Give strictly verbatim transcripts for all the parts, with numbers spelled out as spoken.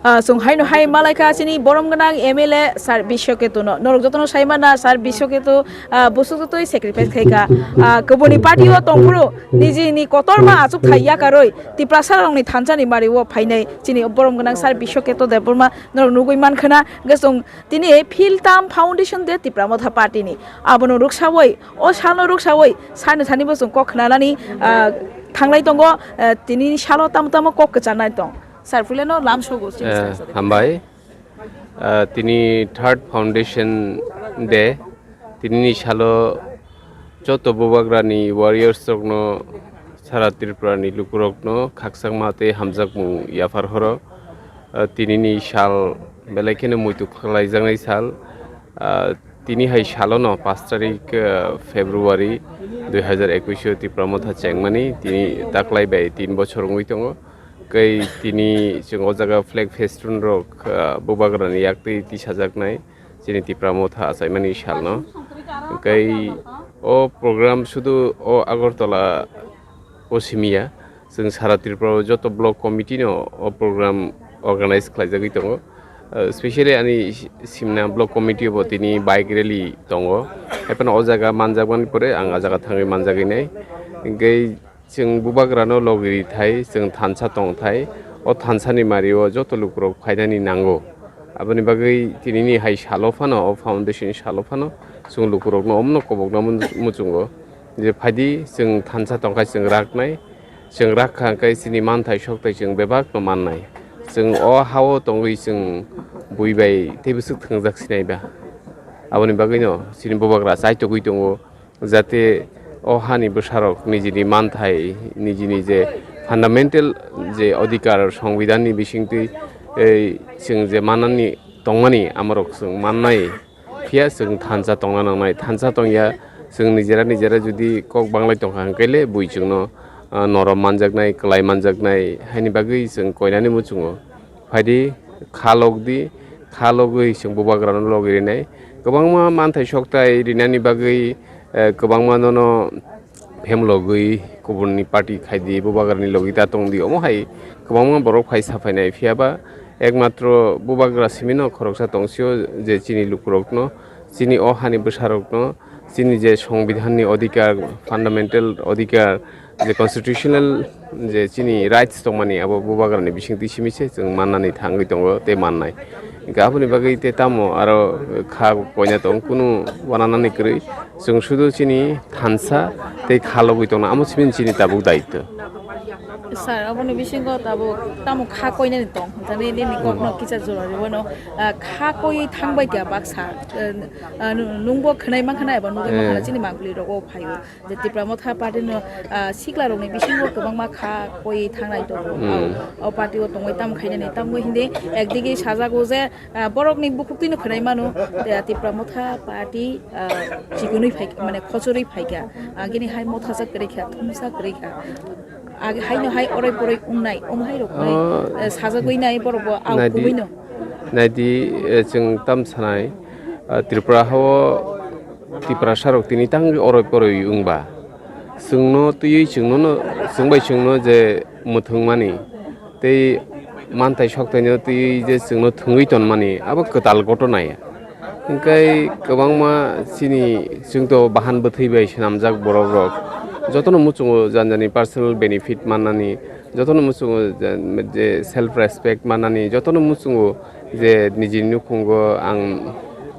Ah, chwng haino hai malaikha chini borom gwnang M L A Sir Biswaketu no. Norok jotono sai mana Sir Biswaketu, ah, bwswk jotoi sacrifice khaikha. Ah, kubuni party o tongphuru nijini kotorma achuk thai yakarwi Tiprasa rokni thansa ni mari o phainai chini borom gwnang Sir Biswaketu Debbarma norok nugwi mankhana. Hwnkhe chwng tini Philtam Foundation de Tipra Motha Party ni. Abono ruksawi, o salno ruksawi, sani sani bo chwng kok khnanani, ah, thanglai tongo, ah, tini salo tamo tamo kok kwcharnai tong. Sir Fuleno lamsogo, chini Eh, sir, sir. Hambai. Ah, tini third foundation day. Tinini salo joto bubagrani warriors rokno, sara Tripura ni lukurokno khakchangma tei hamjakmung yaphar horo. Ah, tinini sal belai kheno muitu khlaijaknai sal. Ah, tini hai salono pash tarik, ah, February dui hazar ekwis o Tipra Motha chengmani tini taklai bai tin bochor wngwi tongo. Kai tini chwng o jaga flag festoon rok, ah, bubagrani yak twi tisajaknai chini Tipra Motha achaimani salno. Kai o program sudu o Agartala o simiya, chwng sara Tripura o joto block committee no o program organize khlaijagwi tongo. Ah, specially ani si-, simna block committee bo tini bike rally tongo. Haiphano o jaga manjakmani pore ang a jaga thangwi manjagwi nai. Hwnkhe chwng bubagrano logiri thai, chwng thansa tong thai, o thansani mario joto lukurok phainani nango. Aboni bagwi tinini hai salo phano, o foundation salo phano chwng lukurokno omno kobokna mun-, muchungo je phaidi chwng thansa tongkha chwng raknai, chwng rakha hwnkhe chini manthai sokthai chwng bebakno mannai. Chwng o hao tongwi chwng bui bai tei bwswk thwngjak sinai ba. Aboni bagwino chini bubagra chaitogwi tongo. Jate o hani bwsarok nijini manthai, nijini je fundamental je odhikar, songbidanni bisingtwi, ei, chwng je manani tongmani, amorok chwng mannai, phiya chwng thansa tongna nangnai. Thansa tongya, chwng nijera nijera jodi kok banglai tongkha, hwnkhe le bui chwngno, ah, norom manjaknai, kwlai manjaknai, haini bagwi chwng koinani muchungo. Phaidi, kha logdi, kha logwi chwng bubagrano logi rinai. Kwbangma manthai sokthai rinani bagwi, eh, kwbangma nono phem logwi kubunni party khaidi, bubagrani logi ta tongdi. Omo hai kwbangma borok phai saphainai. Phiya ba ekmatro bubagra simino khoroksa tongsio je chini lukurokno, chini o hani bwsarokno, chini je songbidanni odhikar, fundamental odhikar, je constitutional je chini rights tongmani, abo bubagrani bisingtwi simi se chwng mannani thangwi tongo tei mannai. Hwnkhe aboni bagwi tei tamo aro kha koina tong, kunu wananani kwrwi, chwng sudu chini thansa tei kha logwi tongna, amo simi chini tabuk daityo. Sir, aboni bisingo tabuk tamo kha koinani tong, jani nini kokno kisa jora rwino, ah, kha koiwi thangbai kha baksa, ah, ah, nungbo khwnai mankha na eba nugwi mankha na chini mangpili rogo phaio. Je Tipra Motha Party no, ah, sikla rokni bisingo kwbangma kha koi thangnai tongo. Hmm. Au, o party o tongwi tam khainani tamwi hindi ekdigi sajago je, ah, borokni bukhuktwino khwnai mano, te Tipra Motha Party, ah, chikonwi phai, mane khochorwi phaikha. Agini hai mothajak kwrwi kha, thumsa kwrwi kha. Ag-, haino hai oroi poroi wngnai, omo hai rok kwrwi, ah, eh, sajagwi nai borok bo au naidi, kubui no. Naidi, eh, chwng tam sanai, ah, Tripura hao Tiprasa rok tini tang oroi poroi wngba. Chwngno twiwi chwngno no, chwng bai chwngno je mwthwng mani tei manthai sokthai no twiwi je chwngno thwngwi ton mani, abo kwtal ghotona ya. Hwnkhe kwbangma chini chwngto bahan bwthwi bai swnamjak borok rok jotono muchungo jani jani personal benefit mannani, jotono muchungo je, je self respect mannani, jotono muchungo je nijini nukhungo ang,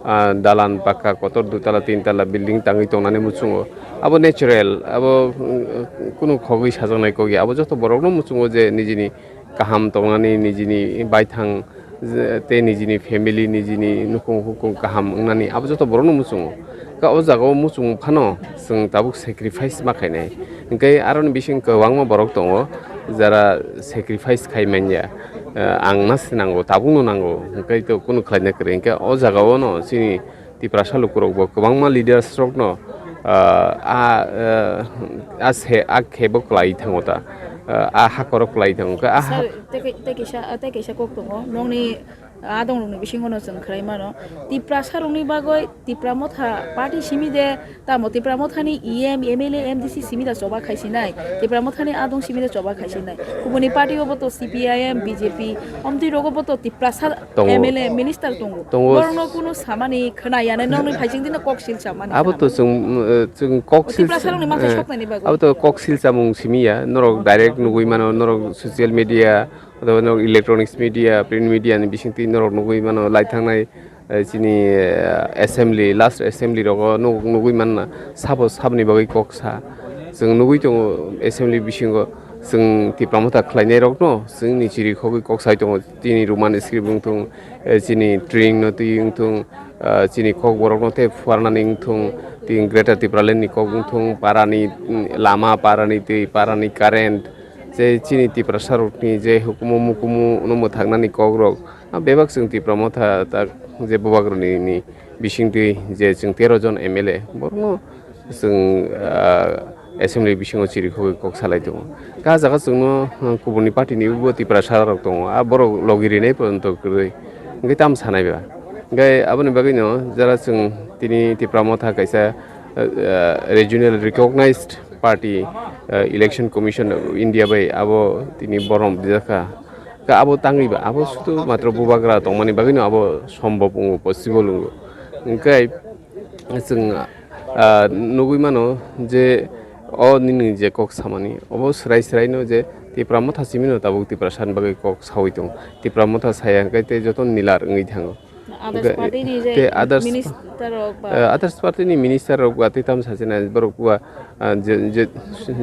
ah, dalan pakka kotor dui tala tin tala building tangwi tongnani muchungo. Abo natural, abo, mm, kunu khogwi sajaknai kok ya. Abo joto borokno muchungo je nijini kaham tongnani, nijini baithang je, tei nijini family, nijini nukhung hukung kaham wngnani, abo joto borokno muchungo. Khe o jagao muchung phano chwng tabuk sacrifice ma khainai. Hwnkhe aroni bising kwbangma borok tongo, jara sacrifice khai manya. Eh, ang na se nango, tabukno nango, hwnkhe to kunu khlaina kwrwi. Hwnkhe o jagao no chini Tiprasa lukurokbo kwbangma leaders rokno, ah, a, ah, a se, a khebo kwlai thango ta, ah, a hakorok kwlai thango khe, a ha- Sir, tei kai-, tei kaisa, tei kaisa kok tongo, nokni Adongrokni bisingono chwng khwlai mano. Tiprasarokni bagwi Tipra Motha party simi de, tamo Tipra Mothani E M, M L A, M D C simi da choba khaisinai. Tipra Mothani adong simi da choba khaisinai. Kubuni party obo to C P I M, B J P, omtwi rogo bo to Tiprasa Tongo. M L A, minister tongo. Tongo. Borokno kuno samani khwna ya nai, nokni phaising dino kok sil chamani Abo to khwna. Chwng, uh, chwng kok sil Tiprasarokni manthai eh, soknaini bagwi. Abo to kok sil chamung simi ya. Norok direct nugwi mano, norok social media, Oto no electronics media, print media ni bisingtwi norok nugwi mano, lai thangnai, eh, chini, eh, assembly, last assembly rogo nuk-, nugwi manna, sabo saboni bagwi kok sa. Chwng nugwi tongo assembly bisingo chwng Tipra Motha khlainai rokno chwngni chiri khogwi kok sai tongo, chini Roman script wngthung, eh, chini training no twi wngthung, eh, chini Kokborok no tei phuarnani wngthung, tei Greater Tipraland ni kok wngthung, parani, mm, lama, parani twi, parani current, je chini Tiprasa rokni je hukumu mukumu no mwthaknani kok rok, ah, bebak chwng Tipra Motha tak je bubagrani ni bisingtwi je chwng tero jon M L A borokno chwng, ah, assembly bisingo chirikhogwi kok salai tongo. Ka jaga chwngno, ah, kubuni party ni bo Tiprasa rok tongo, ah, borok logi rinai porjonto kwrwi. Hwnkhe tamo sanai ba? Hwnkhe aboni bagwino jara chwng tini Tipra Motha kaisa, ah, regional recognized party, ah, Election Commission of India bai abo tini borom rijak kha. Ka abo tangwi ba, abo sudu matro bubagra tongmani bagwino abo sombhob wngo, possible wngo. Hwnkhe chwng, ah, nugwi mano je o nini je kok samani, obo swrai swraino je Tipra Motha simino tabuk Tiprasani bagwi kok sawi tongo. Tipra Motha saya hwnkhe tei joto nilar wngwi thango. Others Hwnkhe party ni je tei others, minister rok ba eh, others party ni minister rok ba tei tamo sajana borok ba, ah, je, je,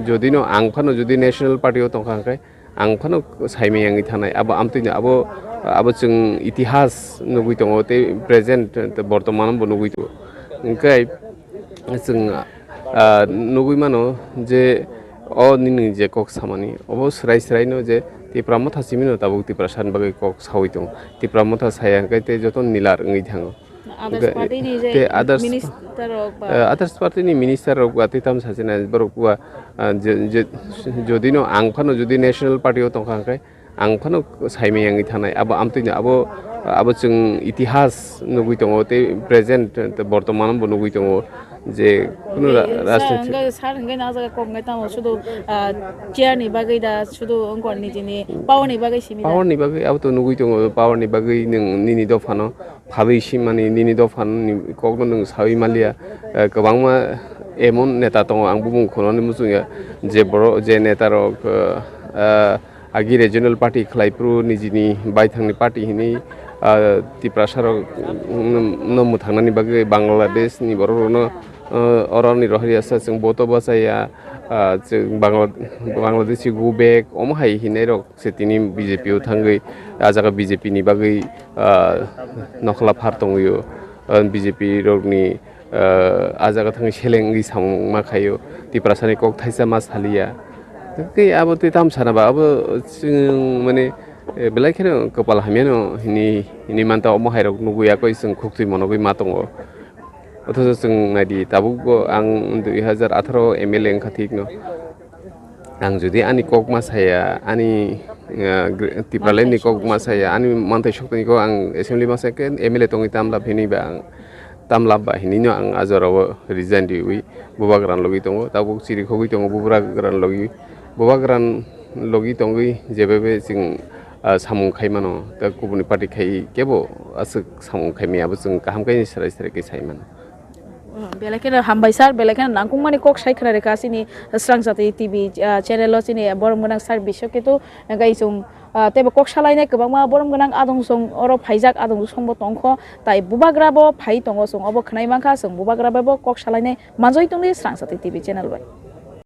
jodi no ang phano jodi national party o tongkha hwnkhe ang phano saimaya wngwi thanai. Abo amtwino abo, abo chwng itihas nugwi tongo tei present, tei bortoman bo nugwi tongo. Hwnkhe chwng, ah, nugwi mano je o nini je kok samani, obo swrai swraino je Tipra Motha simino tabuk Tiprasani bagwi kok sawi tongo. Tipra Motha saya hwnkhe tei joto nilar wngwi thango. Others Hwnkhe party ni je tei others, minister rok ba eh, others party ni minister rok ba tei tamo sajana borok ba, ah, je, je, jodi no ang phano jodi national party o tongkha hwnkhe ang phano saimaya wngwi thanai. Abo amtwino abo, abo chwng itihas nugwi tongo tei present, tei bortoman bo nugwi tongo je kuno ra-, Hwnkhe sa-, rajniti hwnkhe sir hwnkhe no ah jaga kok hwnkhe tamo sudu, ah, chair ni bagwi da sudu wngkor nijini power ni bagwi simi da? Power ni bagwi abo to nugwi tongo, power ni bagwi nwng nini dophano phalwi simani nini dophani kokno nwng sawi manliya. Eh, kwbangma emon neta tongo, ang bumung khunani muchungya, je borok, je neta rok, eh, eh, agi regional party khlai phuru nijini baithangni party hinwi, eh, Tiprasa rok, mm, no mwthangnani bagwi Bangladesh ni borok rokno, eh, oroni rohorya sa chwng vote o bachaya, eh, chwng Bangla-, Bangladeshi go back omo hai hinai rok se tini B J P o thangwi, ah jaga B J P ni bagwi, ah, nokhla phar tongwi o, ah, B J P rokni, ah, ah jaga thangwi seleng wngwi samung ma khaio, Tiprasani kok thaisa ma saliya. Tei abo tei tamo sana ba, abo chwng mane, eh, belai kheno kwpal hamyano hini, hini manta omo hai rok nugwi yakwi chwng khuktwi monogwi ma tongo. Othocho chwng naidi, tabukbo ang dui hazar atharo M L A wngkha thikno. Ang jodi ani kok ma saya, ani, ah, gr-, Tipraland ni kok ma saya, ani manthai sokni kok ang assembly ma saya khe M L A tongwi tam lab hinwi ba ang, tam lab ba hinwi no ang a jorao resign riwi bubagra ni logi tongo, tabuk chiri khogwi tongo bubagra ni logi, bubagra ni logi tongwi jebebe chwng, ah, samung khai mano, tei kubuni party khai kebo aswk samung khai maya, abo chwng kaham khe serai serai khe sai mano. Belai kheno hambai sir, belai kheno nangkukmani kok sai khwna rwkha chini Swrang Jati T V, ah, channel o chini borom gwnang sir Biswaketu, hwnkhe chwng, ah, teibo kok salainai kwbangma borom gwnang adong song oro phaijak, adong songbo tongkho, tai bubagra bo phai tongo, chwng obo khwnai mankha, chwng bubagra bai bo kok salainai manjoi tongdi Swrang Jati T V channel bai.